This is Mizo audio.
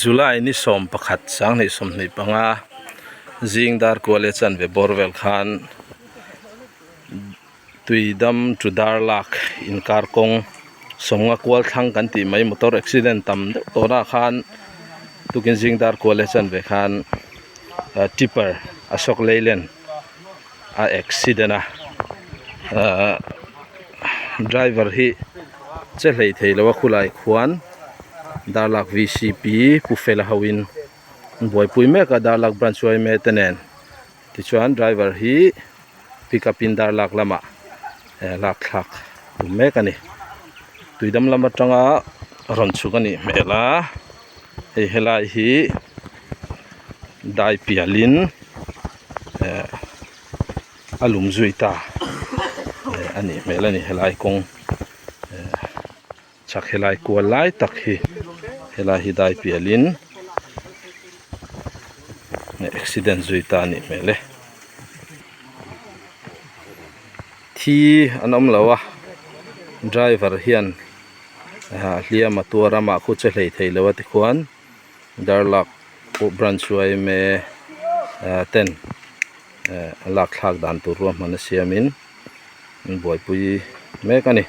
July ni 11 2025 zing dar kual leh chanve bawr vel khan Tuidam to Darlak inkar kawng sawmnga kual thlang kan tih mai motor accident tam deuh tawh na khan tukin zing dar kual leh chanve khan tipper Ashok Leyland a accident a ahh driver hi che hlei thei lo a khulai khuan Darlak V C P Pu Fela ho in an buaipui mek a Darlak branch yma te nen tichuan driver hi pickup in Darlak lamah eh lak thlak tum mek a ni tuidam lam atanga rawn chhuk a nih hmel a hei helai hi dai pial in eh a lum zui ta eh a nih hmel a ni helai kawng eh chhak helai kual lai tak hi helai hi dai pial in accident zui ta a nih hmel e thi an awm lo a driver hian ah hliam a tuar a mah khu che hlei thei lo a tikhuan Darlak pawh branch yma ten a lak thlak dan tur ruahman a siamin an buaipui mek a ni.